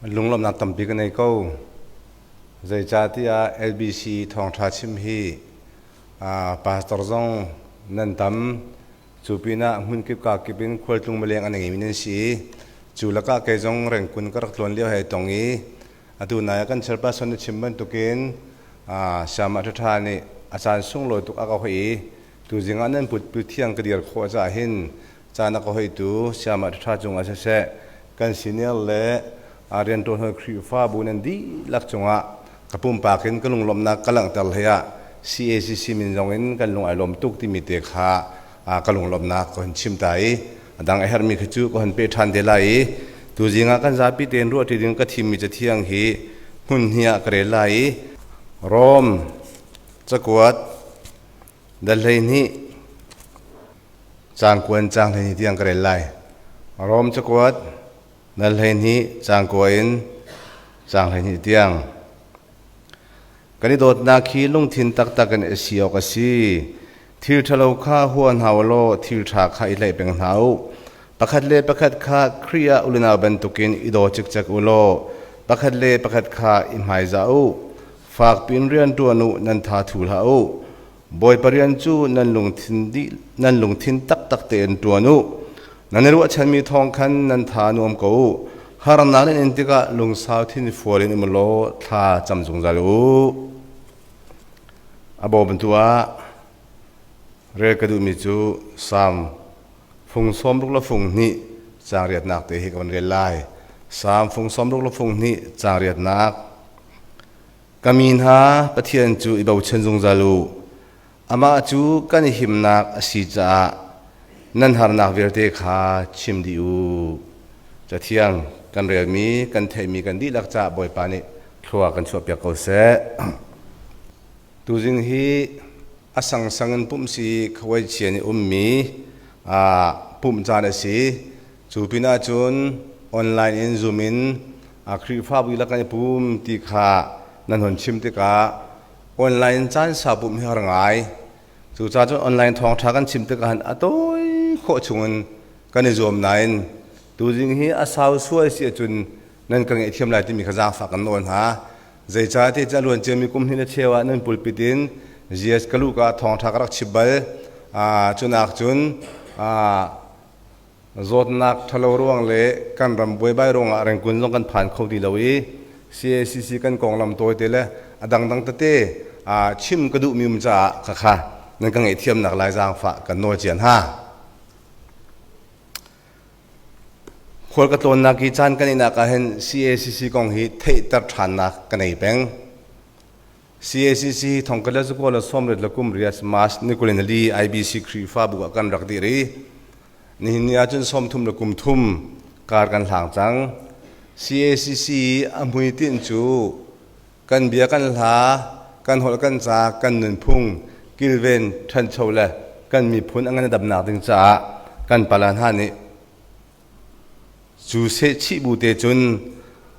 Lunglawmhnak tampi ka nei ko. Zeicahtiah LBC thawngṭha chim hi pastor zong nan tam. Cu pinah hmunkip kakip in khualtlung maleng an ngeimi nan si i cu lakah kei zong rengkun ka rak tlawn lio he tong i atu nai ah kan chairperson na chim bantukin Siamah ṭhaṭha nih a caan sunglawi tuk a ka hoih i tuzing ah nan putpi thiang ka dir khawh caah hin caan a ka hoihtu Siamah ṭhaṭha cungah siseh kan senior le rianṭuan hawi Khrihfabu nan dihlak cungah ka pumpak in ka lunglawmhnak ka langhter hlei ah CACC min zong in kan lung ai lawm tuk timi te kha ka lunglawmhnak ka hun chim ta i a dang a herhmi kha cu ka hun pe ṭhan te lai i tuzing ah kan zapi tein ruahṭi ding ka thimmi cathiang hi hmun hnih ah ka rel lai i Rom cakuat dal 12 caang kuan caang 12 tiang ka rel lai. Rom cakuat dal 12 caang kua in caang 12 tiang. Kan i dawtnak hi lungthin taktak in a si awk a si. Thil ṭhalo kha hua hna u law thil ṭha kha i tlaih peng hna u. Pakhat le pakhat kha Khrih ah ulenau bantukin i daw cikcek u law pakhat le pakhat kha i hmaizah u. Fak piin rian ṭuan u, nan tha thu hlah u. Bawipa rian cu nan lungthin dih nan lungthin taktak tein ṭuan u. Nan i ruahchanmi thawng khan nan tha nuam ko u. Harnak nan in tikah lungsau thinfual in um law thla cam zungzal u. A bawm tu ah rel ka duhmi cu Salm fung sawmruk le fung hnih caang riatnak te hi ka van rel lai. Salm fung sawmruk le fung hnih caang riatnak. Ka mi hna Pathian cu i bochan zungzal u. Amah cu kan i himnak a si caah nan harnak vialte kha chim dih u. Cathiang kan relmi, kan theihmi kan dihlak caah Bawipa nih thlua kan chuahpiak ko seh. Tuzing hi a sangsang in pumh si khawaihchia nih ummi pumh caan a si. Cu pinah cun online in Zoom in Khrihfabu lak kan i pum ti kha nan hun chim tikah online caan sau pumh hi har ngai. Cucaah cun online thawngṭha kan chim tikah hin a tawi khawh chungin kan i zuam nain tuzing hi a sau sual si ahcun nan ka ngaihthiam lai timi kha zaangfah kan nawl hna. Zeicahtiah cu a luan ciami kum hnih le cheu ah nan pulpit in GS ka luhka ah thawngṭha ka rak chim bal. Cunak cun zawtnak ṭhalo ruang le kan ram buaibai ruangah rengkun zong kan phan kho ti lo i CACC kan konglam tawite le a dangdang tete chim ka duhmi um caah khakha nan ka ngaihthiamnak lai zaangfah kan nawl cia hna. Khual ka tlawnnak i caan kan inak ah hin CACC kong hi theihter ṭhannak ka nei peng. CACC hi thongkhat le zakua le sawmriat le kum riat March ni kul in li IBC Khrihfabu ah kan rak dir i nihin ni ahcun 30 le kum thum kar kan hlang cang. CACC a hmuitinh cu kan bia kan hla, kan holh kan ca, kan nunphung kilven ṭhancho le kan miphun a ngan a damnak ding caah kan pala hna nih cu sehchih bu te cun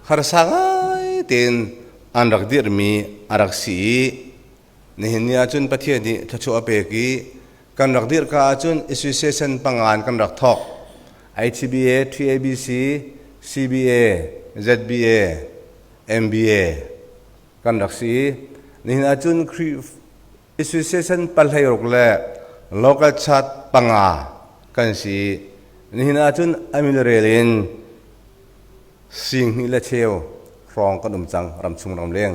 harsa ngai tein an rak dirhmi a rak si i nihin ni ahcun Pathian nih thluachuah a pek i kan rak dirhka ahcun association pangan kan rak thawk ITBA, TABC, CBA, ZBA, MBA kan rak si i nihin ahcun Khrih association pahleiruk le local church panga kan si. Nihin ahcun a milrel in sing hnih le cheu hrawng kan um cang ramchung ramleng.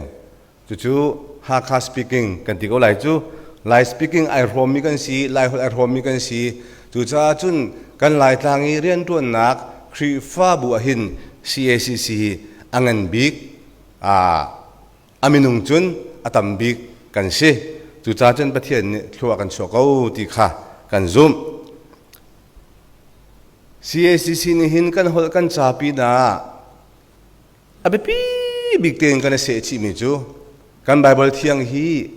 Cucu Hakha speaking kan ti ko lai cu. Lai speaking ai hrawmmi kan si, Lai holh ai hrawmmi kan si. Cucaah cun kan Laitlang i rianṭuannak Khrihfabu ahhin CACC hi a ngan bik a minung cun a tam bik kan si. Cucaah cun Pathian nih thlua kan chuah ko ti kha kan zumh. CACC nih hin kan holh kan ca pinah a biapi bik tein kan i seh chihmi cu kan Baibal thiang hi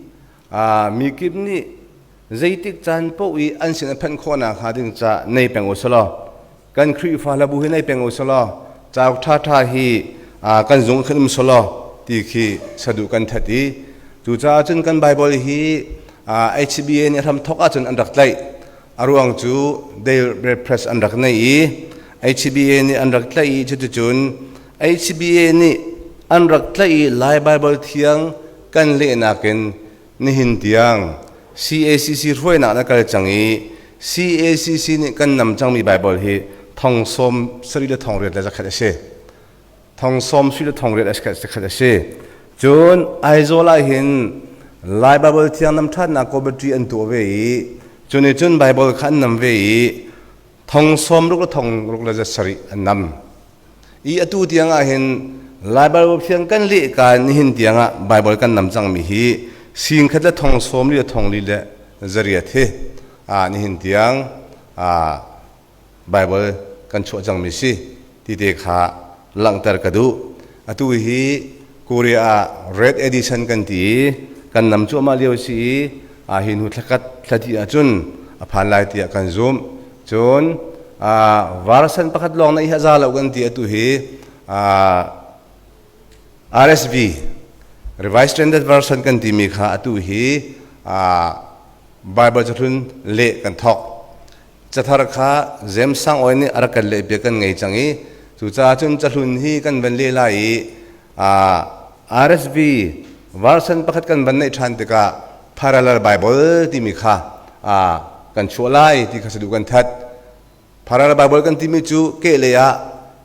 mi kip nih zeitik caan paoh i an sin a phanh khawhnak hnga ding ca nei peng u selaw kan Khrihfa hlabu hi nei peng u selaw cauk ṭhaṭha hi kan zung khan um selaw ti khi saduh kan that i cucaah cun kan Baibal hi HBA nih hram thawk ahcun an rak tlaih. A ruang cu Dale Red Press an rak nei i HBA nih an rak tlaih i cuticun HBA nih an rak tlaih i Lai Baibal Thiang kan lehnak in nihin tiang CACC hruainak na kal cang i CACC nih kan nam cangmi Baibal hi thong sawm sarih le thong riat le zakhat a si. Thong sawm sui le thong riat zakhat a si. Cun Aizawl ah hin Lai Baibal Thiang nam ṭhatnak committee an tuah ve i cu nih cun Baibal kha an nam ve i thong sawm ruk le thong ruk le zat sarih an nam. I atu tiang ah hin Lai Baibal Thiang kan leh ka nihin tiang ah Baibal kan nam cangmi hi sing khat le thong sawm li le thong li le zariat hi nihin tiang Baibal kan chuah cangmi si ti te kha langhter ka duh. Atu hi Korea ah Red Edition kan ti i kan nam cuahmah lio si i hi hnu thlakhat thlati ahcun a phan lai tiah kan zumh. Cun version pakhat lawng na i a za lo kan ti atu hi RSV Revised Standard Version kan timi kha atu hi Bible cahlun leh kan thawk. Cathar kha James Sangawi nih a rak kan lehpiak kan ngei cang i cucaah cun cahlun hi kan van leh lai i RSV version pakhat kan van neih ṭhan tikah Parallel Bible timi kha kan chuah lai ti kha saduh kan that. Parallel Bible kan timi cu kehlei ah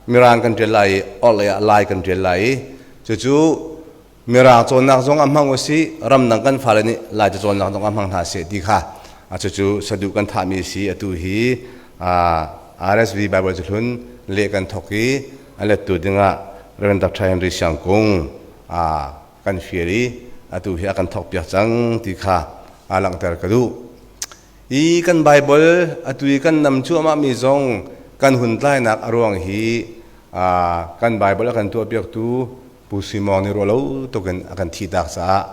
Mirang kan ṭial lai i orhlei ah Lai kan ṭial lai i cucu Mirang cawnnak zong ah hmang usih, ramdang kan fale nih Laica cawnnak zong ah hmang hna seh ti kha cucu saduh kan thahmi a si. Atu hi RSV Bible cahlun leh kan thawk i a lettu dingah Rev. Dr. Henry Siang Kung kan fial i atu hi a kan thawkpiak cang ti kha langhter ka duh. I kan Bible atu i kan nam cuahmahmi zong kan hun tlainak a ruang hi kan Bible a kan tuahpiaktu Pu Sui Mawng nih ruah lo tuk in a kan thihtak caah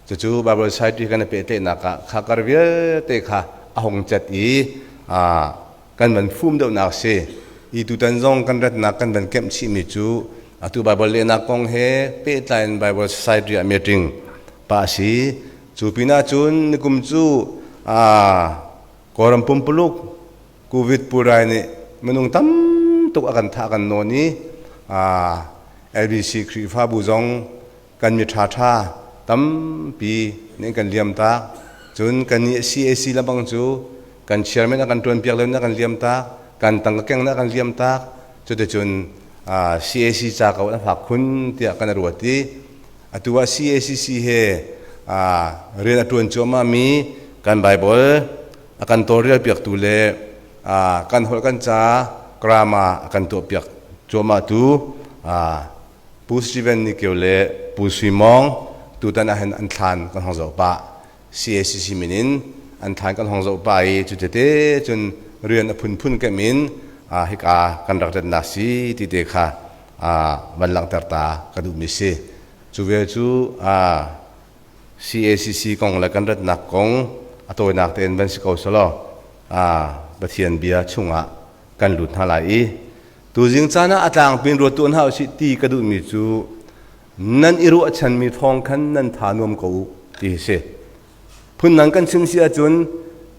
cucu Bible Society kan i pehtlaihnak ah kha kar vialte kha a hung cet i kan van fum deuhnak a si. I tutan zong kan ratnak kan van kemh chihmi cu atu Bible lehnak kong he pehtlai in Bible Society ah meeting pah a si. Cu pinah cun nikum cu Kawlram pumpuluk Covid pulrai nih minung tam tuk a kan thah kan nawn i LBC Khrihfabu zong kan mi ṭhaṭha tampi nih kan liam tak. Cun kannih CAC lebang cu kan chairman a kan ṭuanpiak lo na kan liam tak, kan tangka keng na kan liam tak. Cuticun CAC ca ko a fak khun tiah kan ruat i atu ah CACC he rian a ṭuan cuahmahmi kan Bible a kan tawlrelpiaktu le kan holh kan ca grammar a kan tuahpiak cuahmahtu Pu Steven Ni Kio le Pu Sui Mawng tutan ah hin an thlan kan hong zoh pah. CACC min in an thlan kan hong zoh pah i cu tete cun rian a phunphun kem in hika kan rak ratnak si ti te kha van langhter ta ka duhmi si. Cu ve cu CACC kong le kan ratnak kong a tawinak tein van si ko selaw Pathian bia chungah kan lut hna lai i tuzing caan ah a tlangpi in ruat tuah hna usih ti ka duhmi cu nan i ruahchanmi thawng khan nan tha nuam ko u ti hi si. Phundang kan chim si ahcun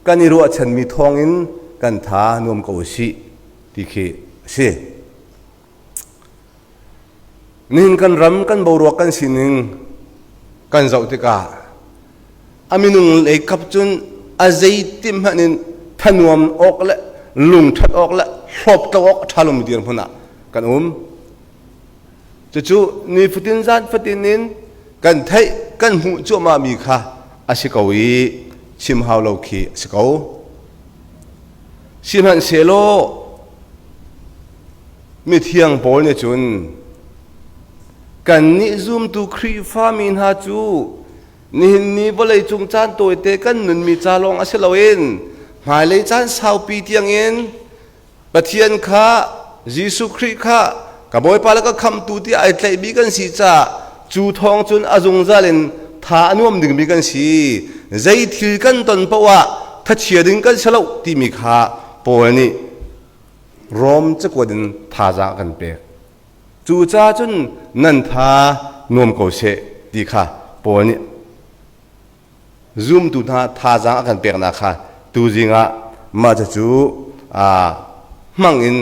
kan i ruahchanmi thawng in kan tha nuam ko usih ti khi a si. Nihin kan ram kan boruak kan sining kan zoh tikah a minung lei kap cun a zeiti hmanh in thanuam awk le lungṭhat awk le hlawptlo awk a ṭha lomi dirhmun ah kan um. Cucu nifatin zan fatin in kan theih kan hmuh cuahmahmi kha a si ko i chim hau lo khi a si ko. Sihmanhsehlaw Mithiang Paul nih cun kannih zumtu Khrihfami hna cu nihin ni vawleicung caan tawite kan nunmi ca lawng a si loin hmailei caan saupi tiangin Pathian kha Jesuh Khrih kha ka Bawipa le ka khamhtu tiah ai tlaihmi kan si caah cu thawng cun a zungzal in tha a nuam dingmi kan si. Zei thil kan ton paoh ah thachia ding kan si lo timi kha Paul nih Rom cakuat in thazaang a kan pek. Cucaah cun nan tha nuam ko seh ti kha Paul nih zumtu hna thazaang a kan peknak kha tuzing ah mah cucu hmang in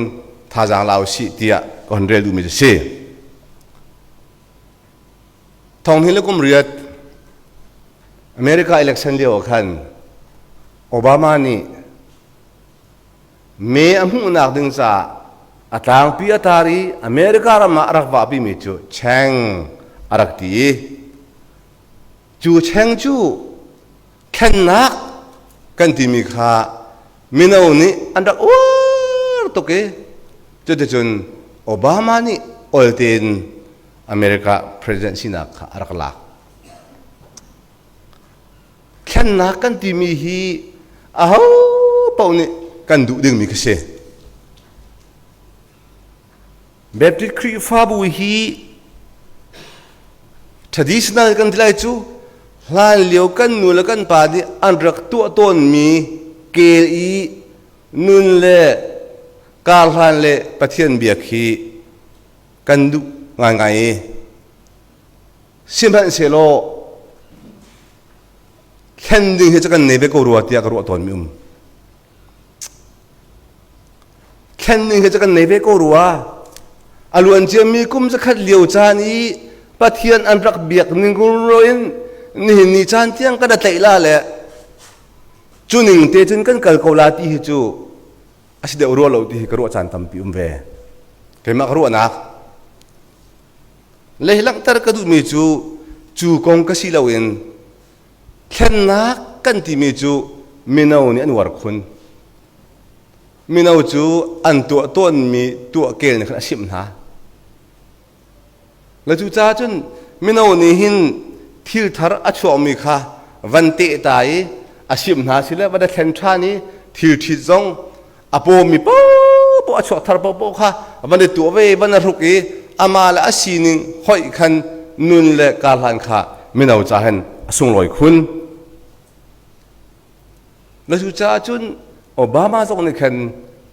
thazaang la usih tiah ka hun rel duhmi cu si. Thong hi le kum riat America election lio ah khan Obama nih me a hmuhnak ding caah a tlangpi a tar i America ram ah a rak vahpi mi cu Cheng a rak ti i cu Cheng cu thlennak kan timi kha mino nih an rak uar tuk i cuticun Obama nih ol tein America president sinak kha a rak lak. Thlennak kan timi hi aho paoh nih kan duh dingmi khi si. Baptist Khrihfabu hi traditional kan ti lai cu hlan lio kan nu le kan pa nih an rak tuah tawnmi kel i nun le karhlan le Pathian biak hi kan duh ngaingai i sihmanhsehlaw thlen ding hi cu kan nei ve ko rua tiah ka ruah tawnmi um. Thlen ning hi cu kan nei ve ko rua. A luan ciami kum zakhat lio caan i Pathian an rak biak ning ro in nihin ni caan tiang kan tlaih la le cu ning te cun kan kal ko la ti hi cu a si deuh rua lo ti hi ka ruah caan tampi um ve. Keimah ka ruahnak. Le hi langhter ka duhmi cu cu kong ka si loin Thlennak kan timi cu mino nih an uar khun. Mino cu an tuah tawnmi tuah kel nih khan a simh hna. Le cucaah cun mino nih hin thil thar a chuakmi kha van tehta i a simh hna sile van a thlen ṭhan i thil ṭhit zong a pawmi paohpaoh a chuak thar paohpaoh kha van i tuah ve van a hruk i amah le a sining hoih khan nun le karhlan kha mino ca hen a sunglawi khun. Na cu caah cun Obama zong nih khan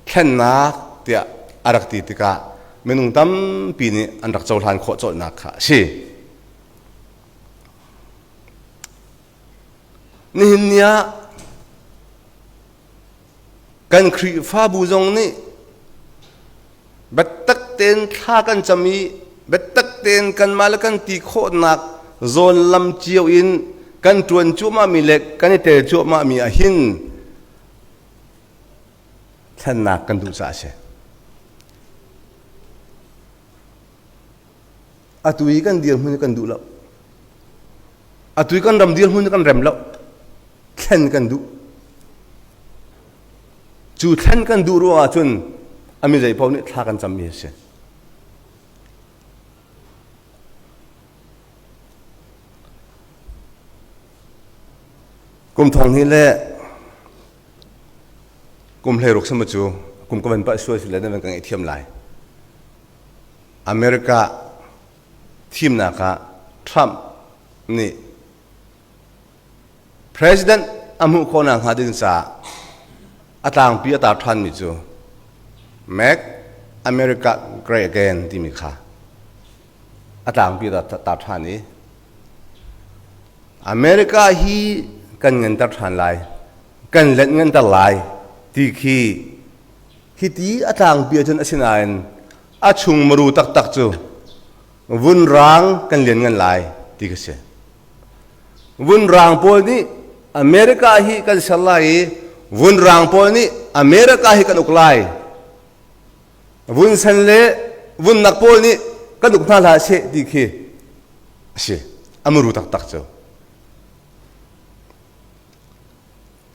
thlennak tiah a rak ti tikah minung tampi nih an rak cohlan khawh colhnak kha a si. Nihin ni ah Kan Khrihfabu zong nih biatak tein thla kan cam i biatak tein kanmah le kan ti khawhnak zawn lam cio in kan ṭuan cuahmahmi le kan i tel cuahmahmi ah hin thlennak kan duh caah a si. Atu i kan dirhmun hi kan duh lo. Atu i kan ram dirhmun hi kan rem lo. Thlen kan duh. Cu thlen kan duh ruang ahcun a mi zei paoh nih thla kan cammi a si. Kum thong hi le kum 16 sama cu kum ka van pah sual si le nan ka ngaihthiam lai. America thimnak ah Trump nih President a hmuh khawhnak hnga ding caah a tlangpi a tar ṭhanmi cu Make America Great Again timi kha a tlangpi a tar ṭhan i America hi kan nganter ṭhan lai, kan lenh nganter lai ti khi hiti a tlangpi ahcun asinain a chung maru taktak cu vunrang kan lian ngan lai ti ka si. Vunrang pawl nih America hi kan ser lai i vunrang pawl nih America hi kan uk lai. Vunsen le vunnak pawl nih kan uk hna hlah seh ti khi a si. A muru taktak cu.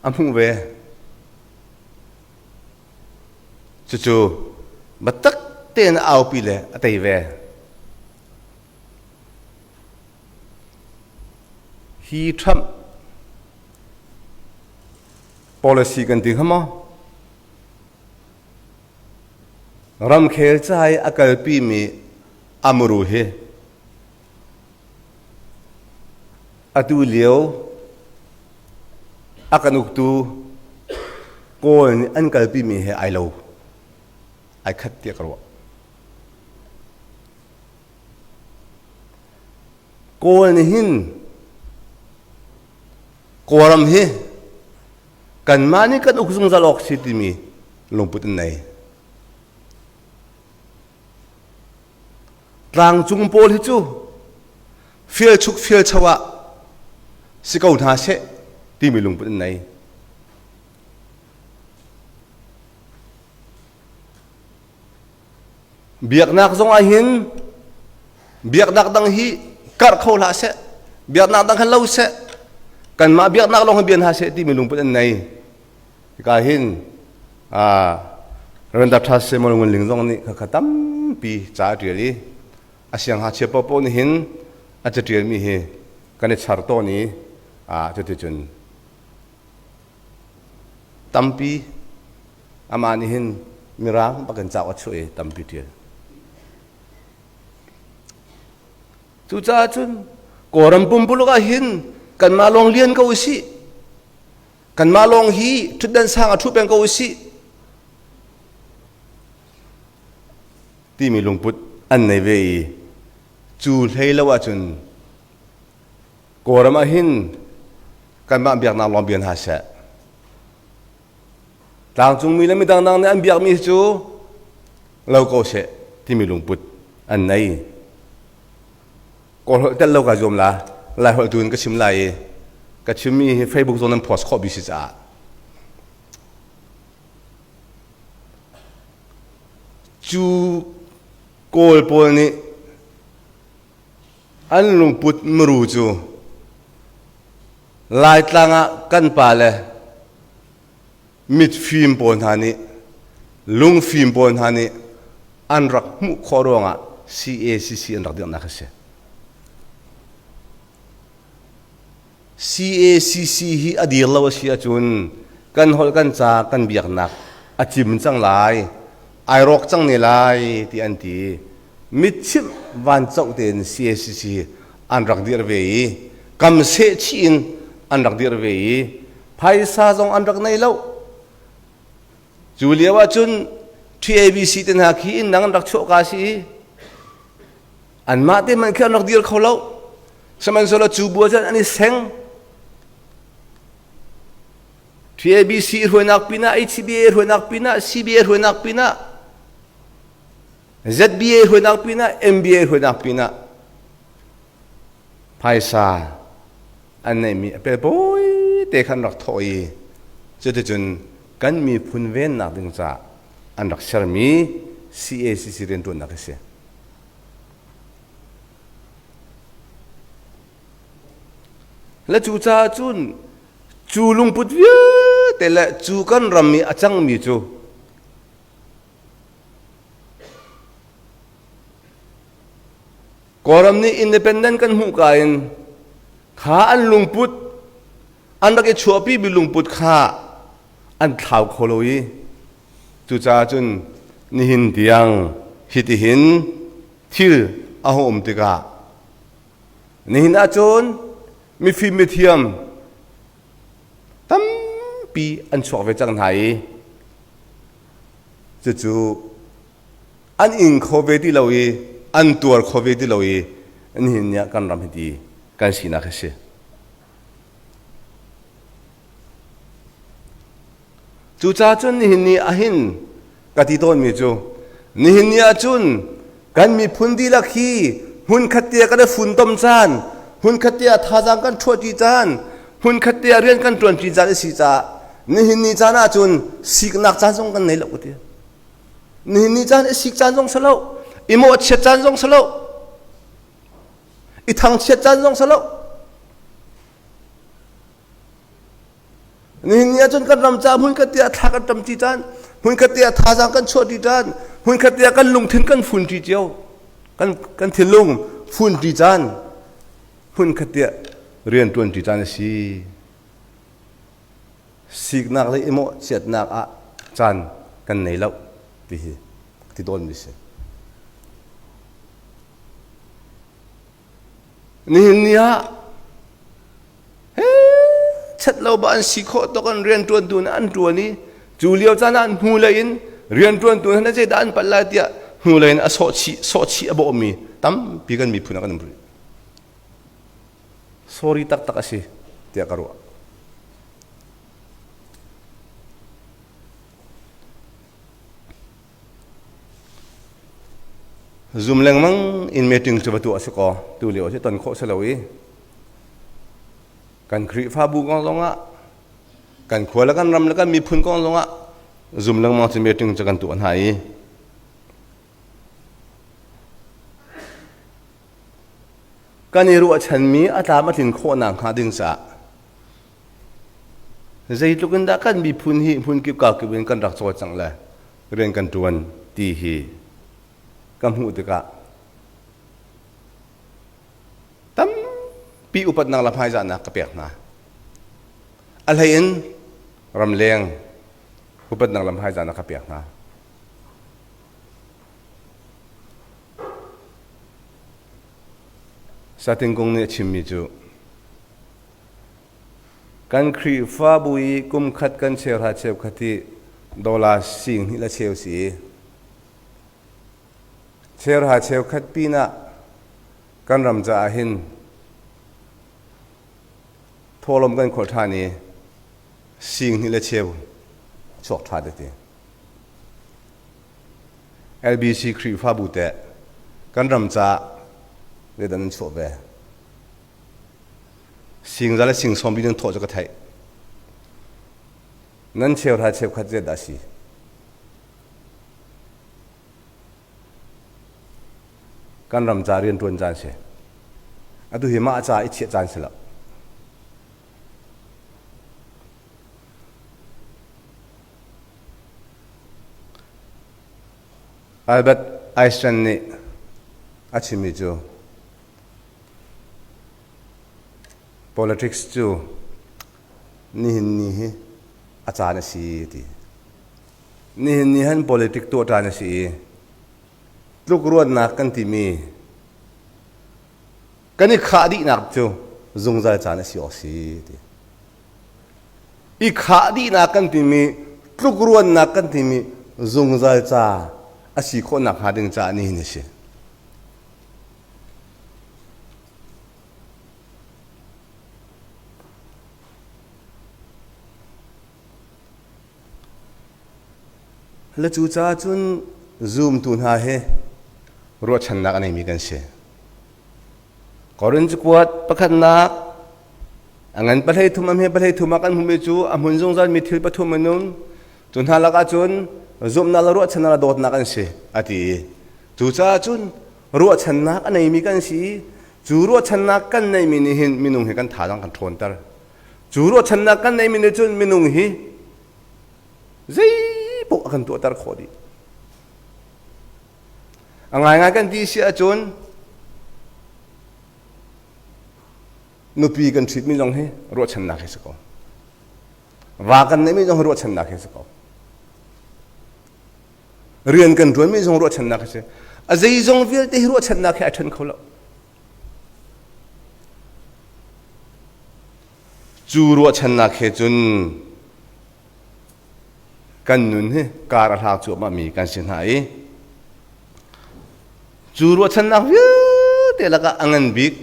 A hmuh ve. Cucu biatak tein a aupi le a tei ve. Hi Trump policy kan ti hnga maw? Ramkhel ca i a kalpimi amuru hi atu lio a kan uktu Kawl nih an kalpimi he ai lo ai khat tiah ka ruah. Kawl nih hin Kawlram hi kanmah nih kan uk zungzal awk si timi lungput an nei. Tlangcung pawl hi cu Fialchuk fialcho ah si ko hna seh timi lungput an nei. Biaknak zong ah hin biaknak dang hi karh kho hlah seh, biaknak dang kha lo seh, kanmah biaknak lawng hi bia hna seh timi lungput an nei. Hika hin Reverend Dr. Samuel Ngun Ling zong nih khakha tampi ca a ṭial i a sianghngakchia paohpaoh nih hin a caṭialmi hi kan i char tawn i cuticun tampi amah nih hin mirang bak in cauk a chuah i tampi ṭial. Cucaah cun Kawlram pumpuluk ah hin kanmah lawng lian ko usih. Kanmah lawng hi ṭhutdan sang a ṭhu peng ko usih timi lungput an nei ve i cu hlei lo ahcun Kawlram ah hin kanmah biaknak lawng bia hna seh. Tlangcungmi le midang dang nih an biakmi cu lo ko seh timi lungput an nei. Kawl holh tel lo ka zuam la, Lai holh tu in ka chim lai i ka chimmi hi Facebook zong nan post khawh bi si caah. Cu Kawl pawl nih An lungput muru cu Laitlang ah kan pale mitfim pawl hna nih lungfim pawl hna nih an rak hmuh khawh ruangah CACC an rak dirhnak a si. CACC hi a dir lo a si ahcun kan holh kan ca kan biaknak a cim cang lai, ai rawk cang ne lai ti an ti. Mitchimh van coh tein CACC hi an rak dir ve i kam seh chih in an rak dir ve i phaisa zong an rak nei lo. Cu lio ahcun TABC te hna khi inn dang an rak chuah ka si i anmah te hmanh khi an rak dir kho lo sihmanhsehlaw cu bu cun an i seng TABC hruainak pinah HCBA hruainak pinah CBA hruainak pinah ZBA hruainak pinah MBA hruainak pinah phaisa an neihmi a pelpawi te khan rak thawh i cuticun kan miphun vennak ding caah an rak sermi CACC rianṭuannak a si. Le cucaah cun cu lungput vialte le cu kan ram i a cangmi cu Kawlram nih independent kan hmuh ka in kha an lungput an rak i chuahpi mi lungput kha an thlau kho lo i cucaah cun nihin tiang hitihin thil a hung um tikah nihin ahcun mifim mithiam tampi an chuak ve cang hna i cucu an ing kho ve ti lo i an tuar kho ve ti lo i nihin ni ah kan ram hiti kan sinak hi si. Cucaah cun nihin ni ahhin ka ti tawnmi cu nihin ni ahcun kan miphun dihlak hi hmunkhat te ah kan i funtom caan, hmunkhat te ah thazaang kan ṭhuahṭi caan, hmunkhat te ah rian kan ṭuanṭi caan a si caah nihin ni caan ahcun siknak caan zong kan nei lo ka ti. Nihin ni caan i sik caan zong si lo, i mawhchiat caan zong si lo, i thangchiat caan zong si lo. Nihin ni ahcun kan ram caah hmunkhat te ah thla kan ṭamṭi caan, hmunkhat te ah thazaang kan chuahṭi caan, hmunkhat te ah kan lungthin kan funṭi cio, kan, kan thinlung funṭi caan, hmunkhat te ah rian ṭuanṭi caan a si. Siknak le i mawhchiatnak ah caan kan nei lo ti hi ti tawnmi si. Nihin ni ah chet lo ba an si khawh tok an rianṭuantu nih an ṭuan i cu lio caan ah hnulei in rianṭuantu hna zeidah an palh lai tiah hnulei in a sawhchih sawhchih a bawhmi tampi kan miphun ah kan um rih. Sorry taktak a si tiah ka ruah. Zoom lengmang in meeting cu va tuah si kaw tu lio si ton khawh si lo i kan Khrihfabu kong zongah kan khua le kan ram le kan miphun kong zongah Zoom lengmang cu meeting cu kan tuah hna i kan i ruahchanmi a tlam a tlin khawh nakhnga ding caah zeitluk in dah kan miphun hi hmunkip kakip in kan rak cawlcangh le rian kan ṭuan ti hi ka hmuh tikah tampi upatnak le hmaizahnak ka pek hna. A hlei in ramleng upatnak le hmaizahnak ka pek hna. Satingkung nih a chimmi cu kan Khrihfabu i kum khat kan cheuhra cheukhat i dollar sing hnih le cheu si i cheuhra cheukhat pinah kan ram caah hin thawhlawm kan khawlh ṭhan i sing hnih le cheu chuak ṭha te ti. LBC Khrihfabu teh kan ram caah zeidah nan chuah ve? Singza le sing sawm nan thawh cu ka theih. Nan cheuhra cheukhat zeidah a si? Kan ram ca rian ṭuan caan si. Atu hi mah ca i chiah caan si lo. Albert Einstein nih a chimmi cu politics cu nihin ni hi a caan a si ti. Nihin ni han politic tuah ṭan a si i tlukruannak kan timi kan i khah dihnak cu zungzal caan a si awk si ti. I khah dihnak kan timi tlukruannak kan timi zungzal ca a si khawh nakhnga ding caah nihin a si. Le cu caah cun zumtu hna hi ruahchannak a neimi kan si. Korin cakuat pakhatnak a ngan pahlei thum a hme pahlei thum ah kan hmuhmi cu a hmun zungzalmi thil pathum an um. Cu hna lakah cun zumhnak le ruahchannak le dawtnak an si a ti i cucaah cun ruahchannak a neimi kan si i cu ruahchannak kan neimi nih hin minung hi kan thazaang kan ṭhawnter. Cu ruahchannak kan neimi nih cun minung hi zei paoh a kan tuahter khawh dih. A ngaingai kan ti si ahcun nupi kan ṭhitmi zong hi ruahchannak hi si ko. Va kan neihmi zong hi ruahchannak hi si ko. Rian kan ṭuanmi zong ruahchannak hi si. A zeizong vialte hi ruahchannak hi a ṭhen kho lo. Cu ruahchannak he cun kan nun hi kar a hlang cuahmahmi kan si hna i cu ruahchannak vialte lakah a ngan bik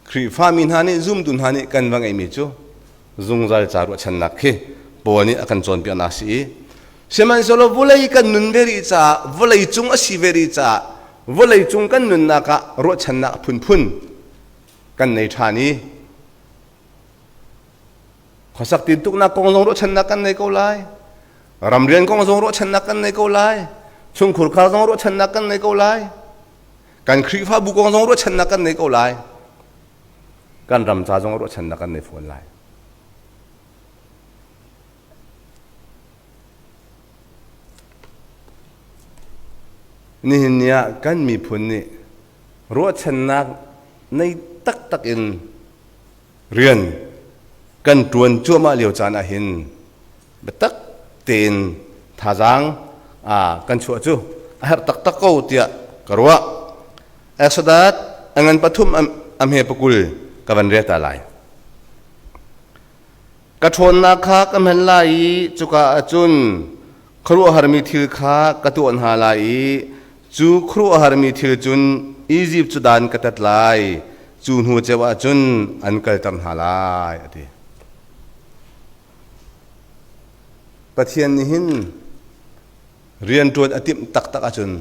Khrihfami hna nih zumtu hna nih kan va ngeihmi cu zungzal ca ruahchannak khi Paul nih a kan cawnpiaknak a si i sihmanhsehlaw vawlei kan nun ve rih caah vawlei cung a si ve rih caah vawlei cung kan nunnak ah ruahchannak phunphun kan nei ṭhan i Khuasak tintuknak kong zong ruahchannak kan nei ko lai. Ramrian kong zong ruahchannak kan nei ko lai. Chungkhur khar zong ruahchannak kan nei ko lai. Kan Khrihfabu kong zong ruahchannak kan nei ko lai. Kan ram ca zong ruahchannak kan nei fawn lai. Nihin ni ah kan miphun nih ruahchannak nei taktak in rian kan ṭuan cuahmah lio caan ah hin biatak tein thazaang kan chuah cu a herh taktak ko tiah ka ruah. Exodus a ngan pathum a hme pakul ka van rel ta lai. Ka ṭhawnnak kha ka hman lai i cuka ahcun khuaruahharmi thil kha ka tuah hna lai i Cu khuaruahharmi thil cun Izipt cu dan ka tat lai, cu hnu ceu ah cun an kalter hna lai, a ti. Pathian nih hin rianṭuan a timh taktak ahcun.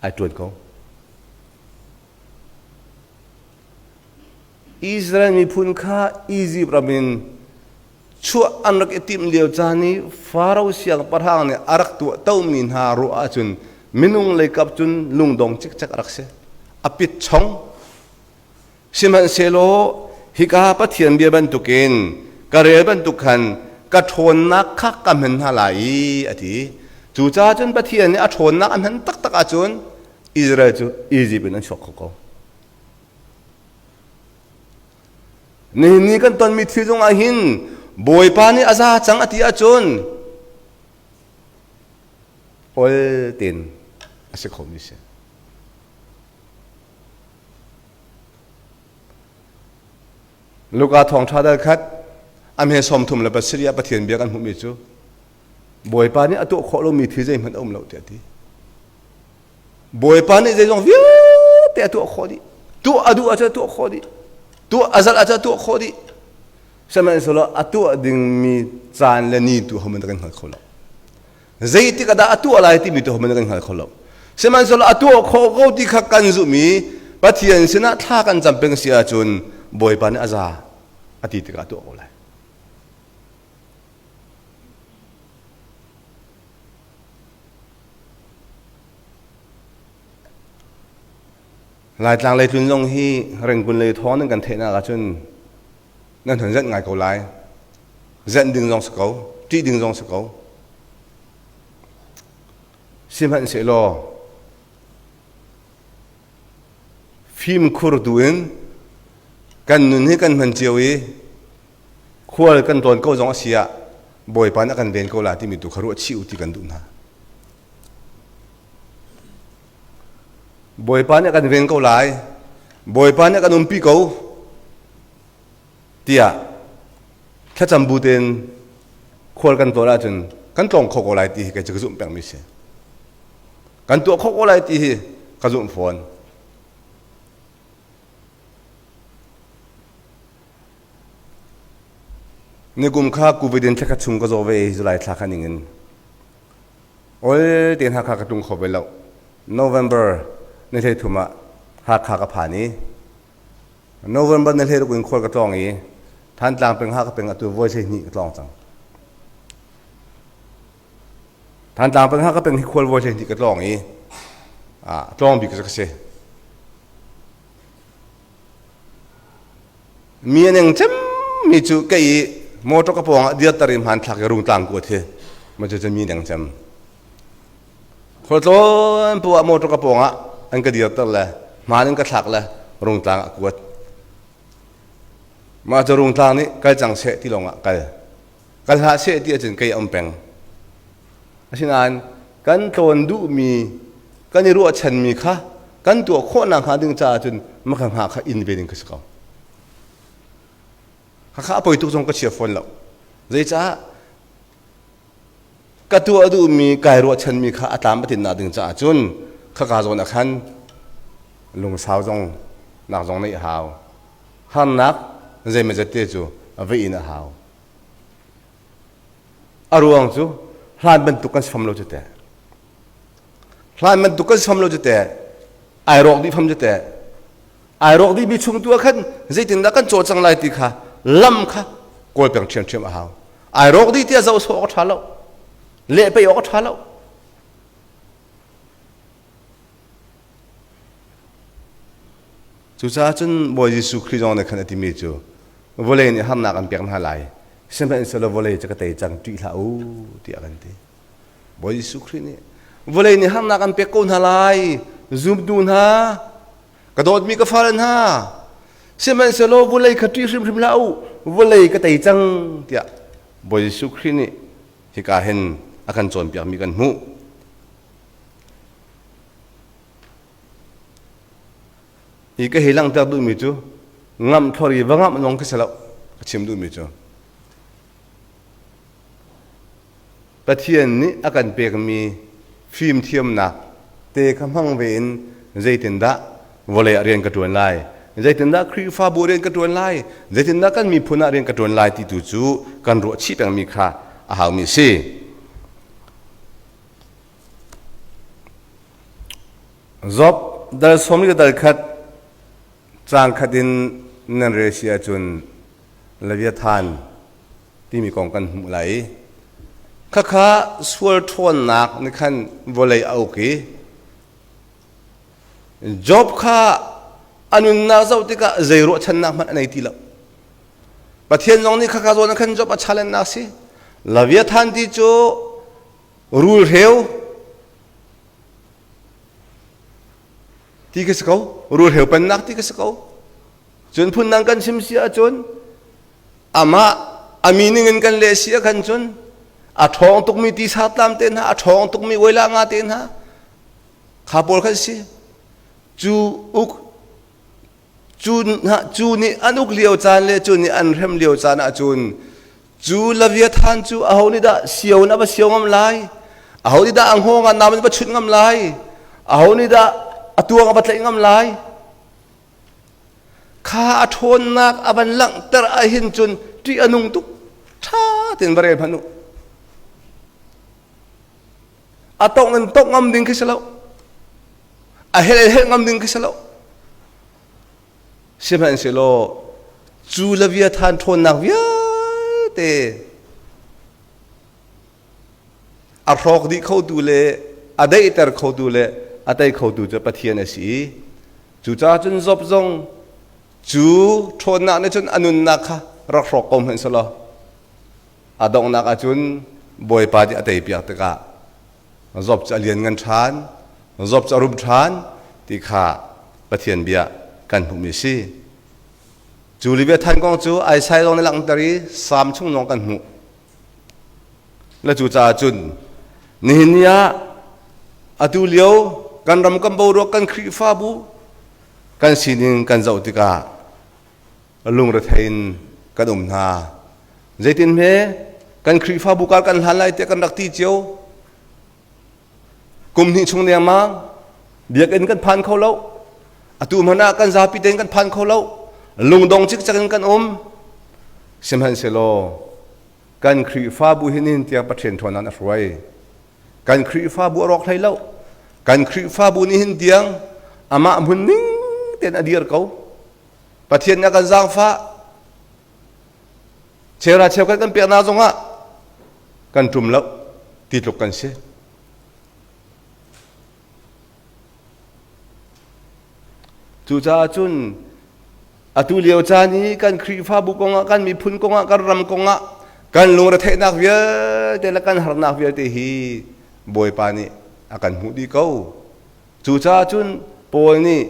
Ai ṭuan ko. Israel miphun kha Izipt ram in chuah an rak i timh lio caan i Faro siangpahrang nih a rak tuah tomi hna ruah ahcun minung leikap cun lungdong cikcek a rak si. A pit chong. Sihmanhsehlaw hika Pathian bia bantukin ka rel bantuk khan ka ṭhawnnak kha ka hman hna lai i a ti. Cucaah cun Pathian nih a ṭhawnnak a hman taktak ahcun Israel cu Izipt in an chuak kho ko. Nihin ni kan tonmi thil zongah hin Bawipa nih a za cang a ti ahcun ol tein a si khomi si. Luka thawngṭha dal khat a hme 37 ah Pathian bia kan hmuhmi cu Bawipa nih a tuah khawh lomi thil zeihmanh a um lo tiah a ti. Bawipa nih zeizong vialte a tuah khawh dih. Tuah a duh ahcun a tuah khawh dih. Tuah a zalh ahcun a tuah khawh dih. Sihmanhsehlaw a tuah dingmi caan le ni tu hohmanh kan hngal kho lo. Zeitik ah dah a tuah lai timi tu hohmanh kan hngal kho lo. Sihmanhsehlaw a tuah khawh ko ti kha kan zumh i Pathian sinah thla kan cam peng si ahcun Bawipa nih a za a ti tikah a tuah ko lai. Laitlang leitlun zong hi Rengkun lei thawng nan kan theihnak ahcun nan hun zenh ngai ko lai. Zenh ding zong si ko, ṭih ding zong si ko. Sihmanhsehlaw fimkhur tu in kan nun hi kan hman cio i khual kan tlawn ko zong a si ah Bawipa nih a kan ven ko la timi tu kha ruah chih u ti kan duh hna. Bawipa nih a kan ven ko lai. Bawipa nih a kan umpi ko tiah thlacam bu tein khual kan tlawn ahcun kan tlawng kho ko lai ti hi kei cu ka zumh pengmi si. Kan tuah kho ko lai ti hi ka zumh fawn. Nikum kha Covid in thlakhat chung ka zaw ve i July thla kha ning in ol tein Hakha ka tlung kho ve lo. November ni 13 ah Hakha ka phan i November ni 16 in khual ka tlawng i Thantlang peng Hakha peng atu voi 12 ka tlawng cang. Thantlang peng Hakha peng hi khual voi 12 ka tlawng i tlawng bik ka si. Mi a neng cemmi cu kei i motor ka pawng ah dirter i hmanthlak i rungtlang kuat hi ma cu mi neng cem. Khualtlawn pu ah motor ka pawng ah an ka dirter le hmaan in ka thlak le rungtlang ah kuat. Mah cu rungtlang nih kal cang seh ti lawng ah kal. Kal hlah seh ti ahcun kei a um peng. Asinain kan tlawn duhmi, kan i ruahchanmi kha kan tuah khawhnak hnga ding caah cun maka hnga kha in ve ding ka si ko. Khakha a poi tuk zong ka chia fawn lo. Zeicah ka tuah duhmi, kai ruahchanmi kha a tlam a tinnak ding caah cun khaka zawn ah khan lungsau zong nak zong neih a hau. Harnak zeimazet te cu va in a hau. A ruang cu hlan bantuk kan si fam lo cu teh. Hlan bantuk kan si fam lo cu teh. Ai rawk dih fam cu teh. Ai rawk dih mi chung tu ah khan zeitindah kan caw cang lai ti kha lam kha kawl peng ṭhiamṭhiam a hau. Ai rawk dih tiah zoh sawh awk a ṭha lo. Leh pei awk a ṭha lo. Cucaah cun Bawi Jesuh Khrih zong nih khan a timi cu vawlei nih harnak an pek hna lai, sihmanhsehlaw vawlei cu ka tei cang ṭih hlah u tiah a kan ti. Bawi Jesuh Khrih nih vawlei nih harnak an pek ko hna lai, zumtu hna, ka dawtmi ka fale hna, sihmanhsehlaw vawlei kha ṭih hrimhrim hlah u, vawlei ka tei cang tiah Bawi Jesuh Khrih nih hika hin a kan cawnpiakmi kan hmuh. Hi ka hei langhter duhmi cu ngamh thlor i va ngamh lawng khi si lo ka chim duhmi cu Pathian nih a kan pekmi fimthiamnak te kha hmang ve in zeitindah vawlei ah rian ka ṭuan lai zeitindah Khrihfabu rian ka ṭuan lai zeitindah kan miphun ah rian ka ṭuan lai ti tu cu kan ruah chih pengmi kha a haumi a si. Job dal sawm le dal khat caang khat in nan rel si ahcun Leviathan timi kong kan hmuh lai i khakha sual ṭhawnnak nih khan vawlei a uk i Job kha a nunnak zoh tikah zei ruahchannak hmanh a nei ti lo. Pathian zong nih khakha zawn ah khan Job a challenge si. Leviathan ti cu rulhreu ti ka si ko. Rulhreu pennak ti ka si ko. Cun phundang kan chim si ahcun amah a meaning in kan leh si ah khan cun a ṭhawng tukmi tisa tlam te hna, a ṭhawng tukmi uaila nga te hna, kha pawl khan si. Cu uk cu cu nih an uk lio caan le cu nih an hrem lio caan ahcun cu Leviathan cu aho nih dah sio in a va sio ngam lai? Aho nih dah a hngawng ah nam in va chunh ngam lai? Aho nih dah a tuang a va tlaih ngam lai? Kha a ṭhawnnak a van langhter ahhin cun ṭih a nung tuk. Ṭha tein va rel hmanh u. A tongh in tongh ngam ding khi si lo. A helh in helh ngam ding khi si lo. Sihmanhsehlaw cu Leviathan ṭhawnnak vialte a hrawk dih khotu le a daihter khotu le a tei khotu cu Pathian a si i cucaah cun Job zong cu ṭhawnnak nih cun a nunnak kha rak hrawk ko hmanh selaw a donghnak ah cun Bawipa nih a teipiak tikah Job cu a lianngan ṭhan, Job cu a rum ṭhan ti kha Pathian bia kan hmuhmi a si. Cu Leviathan kong cu Isaiah zong nih langhter i Salm chung zong kan hmuh. Le cucaah cun nihin ni ah atu lio kan ram kan boruak kan Khrihfabu kan sining kan zoh tikah lungrethei in kan um hna. Zeitin hme kan Khrihfabu kar kan hlan lai tiah kan rak ti cio. Kum hnih chung dengmang biakinn kan phan kho lo. Atu hmanh ah kan zapi tein kan phan kho lo. Lungdong cikcek in kan um. Sihmanhsehlaw kan Khrihfabu hi nihin tiang Pathian ṭhawnnak a hruai. Kan Khrihfabu a rawk hlei lo. Kan Khrihfabu nihin tiang amah hmun ning tein a dir ko. Pathian nih a kan zaangfah. Cheuhra cheukhat kan peknak zongah kan ṭum lo ti tluk kan si. Cucaah cun atu lio caan i kan Khrihfabu kongah, kan miphun kongah, kan ram kongah kan lungretheihnak vialte le kan harnak vialte hi Bawipa nih a kan hmuh dih ko. Cucaah cun Paul nih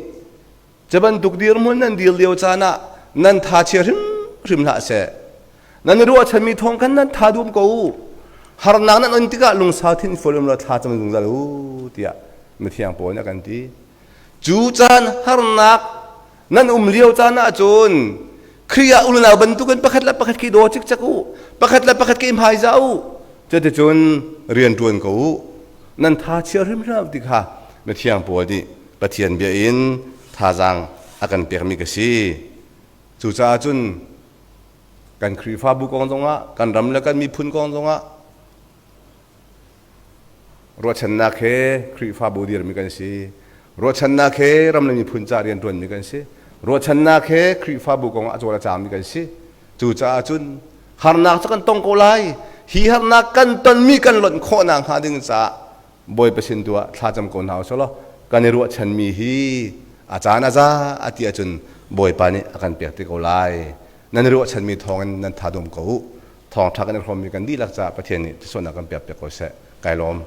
Cu bantuk dirhmun nan dir lio caan ah nan tha chia hrimhrim hlah seh. Nan i ruahchanmi thawng khan nan tha dum ko u. Harnak nan on tikah lungsau thinfual um law thla cam zungzal u tiah mithiang Paul nih a kan ti. Cu caan harnak nan um lio caan ah cun Khrih ah unau bantukin pakhat le pakhat khi daw cikcek u, pakhat le pakhat khi hmaizah u. Cuticun rian ṭuan ko u. Nan tha chia hrimhrim ti kha mithiang Paul nih Pathian bia in thazaang a kan pekmi ka si. Cucaah cun kan Khrihfabu kong zongah, kan ram le kan miphun kong zongah ruahchannak he Khrihfabu dirmi kan si. Ruahchannak he ram le miphun ca rianṭuanmi kan si. Ruahchannak he Khrihfabu kong ah a cawl a caami kan si. Cucaah cun harnak cu kan tong ko lai. Hi harnak kan tonmi kan lonh khawhnak hnga ding caah Bawipa sin tu ah thlacam ko hna usih law kan i ruahchanmi hi a caan a za a ti ahcun Bawipa nih a kan pek te ko lai. Nan i ruahchanmi thawngin nan tha dum ko u. Thawngṭha kan i hrawmmi kan dihlak caah Pathian nih tisuahnak kan pek piak ko seh. Kai lawm.